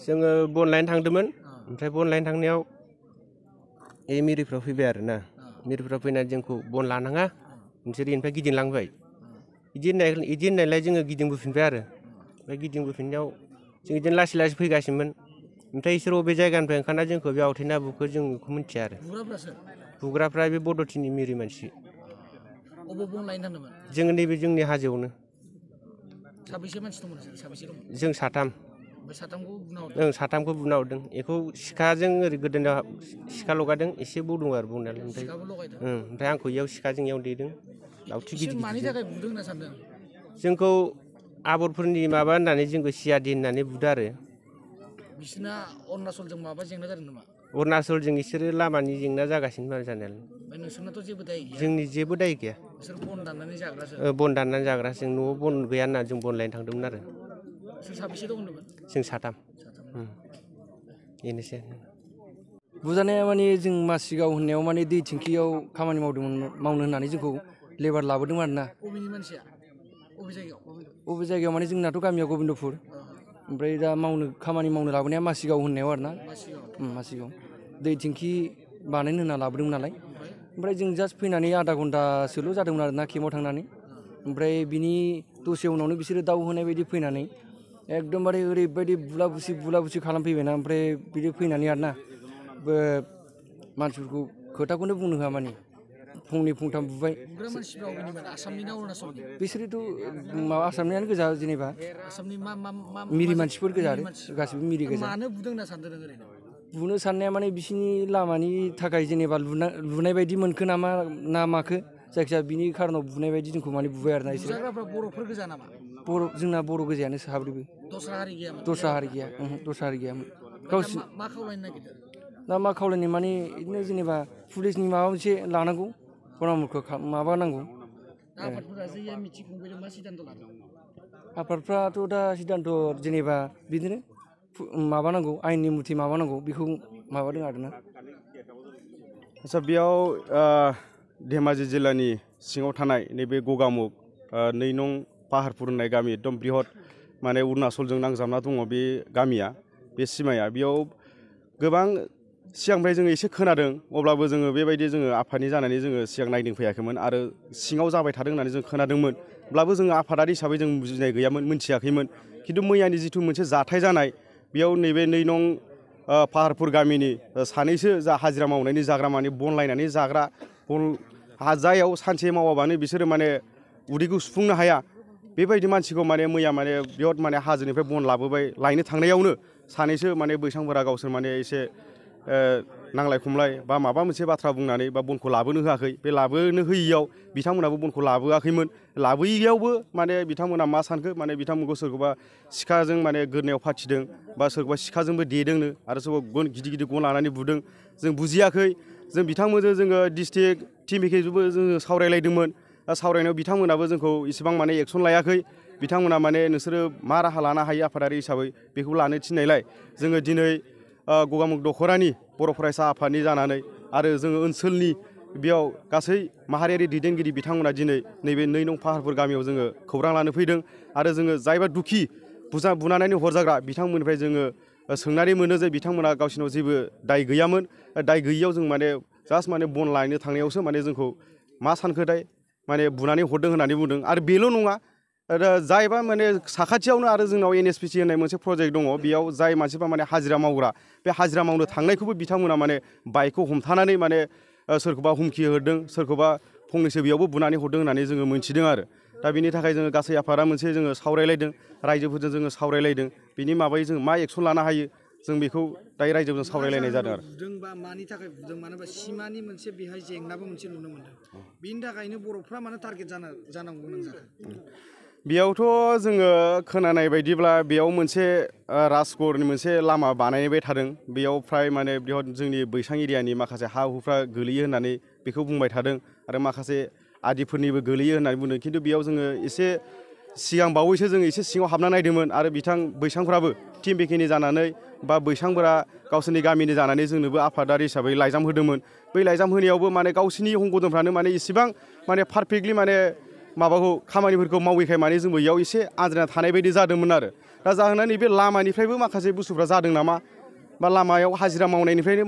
जोङो बन लायनो थांदोंमोन ओमफ्राय बन लायनो थांनायाव मिरिफ्राव फैबाय आरो ना मिरिफ्राव फैनानै जोंखौ बन लानाङा नोंसोर इनिफ्राय गिदिंलांबाय इदि होननायलाय जोङो गिदिंबोफिनबाय आरो ओमफ्राय गिदिंबोफिननायाव जों इदिनो लासै लासै फैगासिनोमोन ओमफ्राय इसोर बबे जायगानिफ्राय ओंखारना जोंखौ बे आवथेना बुखो जों बेखौ मिथिया आरो बुग्राफ्रा बे बड'थिनि मिरि मानसि बन लायनो थांदोंमोन जोङो नैबे जोंनि हाजोआवनो साबैसे मानसि दंमोन साबैसे दंमोन जों साथाम साथामखौ बुना हरदों साथामखौ बुना हरदों बेखौ सिखाजों ओरै गोदोनायाव सिखा लगादों एसे बौदों आरो बौनायालाय ओमफ्राय आंखौ इयाव सिखाजों इयाव देदों लावथि गिदिर मानि थाखाय बुदों होनना सानदों जोंखौ आबरफोरनि माबा होननानै जोंखौ सियादि होननानै बुदों आरो बिसोरना अरुणाचलजों माबा जेंना जादों नामा अरुणाचलजों इसोरो लामानि जेंना जागासिनो आरो जानायालाय नोंसोरनाथ' जेबो दाय गैया जोंनि जेबो दाय गैया बिसोर बन दाननानै जाग्रासो बन दाननानै जाग्रासो जों न'आव बन गैया होनना जों बन लायनो थांदोंमोन आरो सोर साबेसे दं होनदोंमोन जों साथाम बेनोसै बुजानाया माने जों मासिगाव होननायाव माने दै थिंखियाव खामानि मावनो होननानै जोंखौ लेबार लाबोदोंमोन आरोना बबेनि मानसिया बबे जायगायाव माने जोंनाथ' गामिया गबिन्दपुर ओमफ्राय दा खामानि मावनो लाबोनाया मासिगाव होननायाव आरोना मासिगाव दै थिंखि बानायनो होनना लाबोदोंमोन नालाय ओमफ्राय जों जास्ट फैनानै आधा घन्टासोल' जादोंमोन आरोना केम्पआव थांनानै ओमफ्राय बिनि दसे उनावनो बिसोरो दाउ होनाय बायदि फैनानै एकदमबारे ओरैबायदि बुला बुसि खालामफैबायना ओमफ्राय बिदि फैनानै आरोना मानसिफोरखौ खोथाखौनो बुंनो होआ माने फंनै फंथाम बुबाय बिसोरोथ' माबा आसामनियानो गोजा जेनेबा मिरि मानसिफोर गोजा आरो गासिबो मिरि गोजा बुनो साननाया माने बिसिनि लामानि थाखाय जेनेबा लुनाय बायदि मोनखो नामा ना माखो जायखिजाया बिनि खारनाव बुनाय बायदि जोंखौ माने बुबाय आरोना इसोर बर'फोर गोजा नामा जोंना बर' गोजायानो साब्रैबो दस्रा हारि गैयामोन गावसोर मा खावलायनो नागिरदों दा मा खावलायनो माने बिदिनो जेनेबा पुलिसनि माबा मोनसे लानांगौ परामर्ख माबानांगौ आफादफ्राथ' दा सिदान्थ' जेनेबा बिदिनो माबानांगौ आयेननि मथे माबानांगौ बेखौ माबादों आरोना आच्छा बेयाव धेमाजि जिल्लानि सिङाव थानाय नैबे गगामुग 2 नं पाहारपुर होननाय गामि एकदम बृहत माने अरुणाचलजों नांजाबना दङ बे गामिया बे सिमाया बेयाव गोबां सिगांनिफ्राय जोङो एसे खोनादों अब्लाबो जोङो बेबायदि जोङो आफादनि जानानै जोङो सिगां नायदिंफैयाखैमोन आरो सिङाव जाबाय थादों होननानै जों खोनादोंमोन अब्लाबो जोङो आफादारि हिसाबै जों बुजिनाय गैयामोन मोनथियाखैमोन खिन्थु मैयानि जिथु मोनसे जाथाय जानाय बेयाव नैबे 2 नं पाहारपुर गामिनि सानैसो जा हाजिरा मावनायनि जाग्रा माने बन लायनानै जाग्रा बन जायाव सानसे मावाबानो बिसोरो माने उदैखौ सुफुंनो हाया बेबायदि मानसिखौ माने मैया माने बिराद माने हाजोनिफ्राय बन लाबोबाय लायनो थांनायावनो सानैसो माने बैसांफोरा गावसोर माने एसे नांलाय खमलाय बा माबा मोनसे बाथ्रा बुंनानै बा बनखौ लाबोनो होआखै बे लाबोनो होयियाव बिथांमोनाबो बनखौ लाबोआखैमोन लाबोयियावबो माने बिथांमोना मा सानखो माने बिथांमोनखौ सोरखौबा सिखाजों माने गोदनायाव फाथिदों बा सोरखौबा सिखाजोंबो देदोंनो आरो सोरबा गिदिर गन लानानै बुदों जों बुजियाखै जों बिथांमोनजों जोङो डिस्ट्रिक्ट टिमखौबो जोङो सावरायलायदोंमोन सावरायनायाव बिथांमोनाबो जोंखौ इसेबां माने एक्सन लायाखै बिथांमोना माने नोंसोरो मा राहा लानो हायो आफादारि हिसाबै बेखौ लानो थिननायलाय जोङो दिनै गगामुग दख'रानि बर' फरायसा आफादनि जानानै आरो जोङो ओनसोलनि बेयाव गासै माहारियारि दैदेनगिरि बिथांमोना दिनै नैबे 2 नं पाहारपुर गामियाव जोङो खौरां लानो फैदों आरो जोङो जायबा दुखि बुनानै हरजाग्रा बिथांमोननिफ्राय जोङो सोंनानै मोनो जे बिथांमोना गावसिनाव जेबो दाय गैयामोन दाय गैयियाव जों माने जास्ट माने बन लायनो थांनायावसो माने जोंखौ मा सानखोथाय माने बुनानै हरदों होननानै बुंदों आरो बेल' नङा जायबा माने साखाथियावनो आरो जोंनाव NSPC होननाय मोनसे प्रजेक्ट दङ बेयाव जाय मानसिफ्रा माने हाजिरा मावग्रा बे हाजिरा मावनो थांनायखौबो बिथांमोना माने बाइकखौ हमथानानै माने सोरखौबा हुमखि होदों सोरखौबा फंनैसो बेयावबो बुनानै हरदों होननानै जोङो मोनथिदों आरो दा बेनि थाखाय जोङो गासै आफादा मोनसे जोङो सावरायलायदों रायजोफोरजों जोङो सावरायलायदों बिनि माबायै जों मा एक्सन लानो हायो जों बेखौ दायो रायजोजों सावरायलायनाय जादों आरो बुदोंबा मानि थाखाय बुदों मानोबा सिमानि मोनसे बेहाय जेंनाबो मोनसे नुनो मोनदों बिनि थाखायनो बर'फ्रा मानो टारगेट जानांगौ गोनां जादों बेयावथ' जोङो खोनानाय बायदिब्ला बेयाव मोनसे राजगरनि मोनसे लामा बानायबाय थादों बेयाव फ्राय माने बेयाव जोंनि बैसां एरियानि माखासे हा हुफ्रा गोलैयो होननानै बेखौ बुंबाय थादों आरो माखासे आदिफोरनिबो गोलैयो होननानै बुंदों खिन्थु बेयाव जोङो एसे सिगां बावैसो जोङो एसे सिङाव हाबना नायदोंमोन आरो बैसांफ्राबो टिम बेखेनि जानानै बा बैसांफोरा गावसोरनि गामिनि जानानै जोंनोबो आफादारि हिसाबै लाइजाम होदोंमोन बै लाइजाम होनायावबो माने गावसोरनि हंगदनफ्रानो माने इसेबां माने पारफेक्टलि माने माबाखौ खामानिफोरखौ मावैखाय माने जोंबो इयाव एसे आद्रायना थानाय बायदि जादोंमोन आरो दा दा जाहोना नैबे लामानिफ्रायबो माखासे बुस्थुफ्रा जादों नामा बा लामायाव हाजिरा मावनायनिफ्रायनो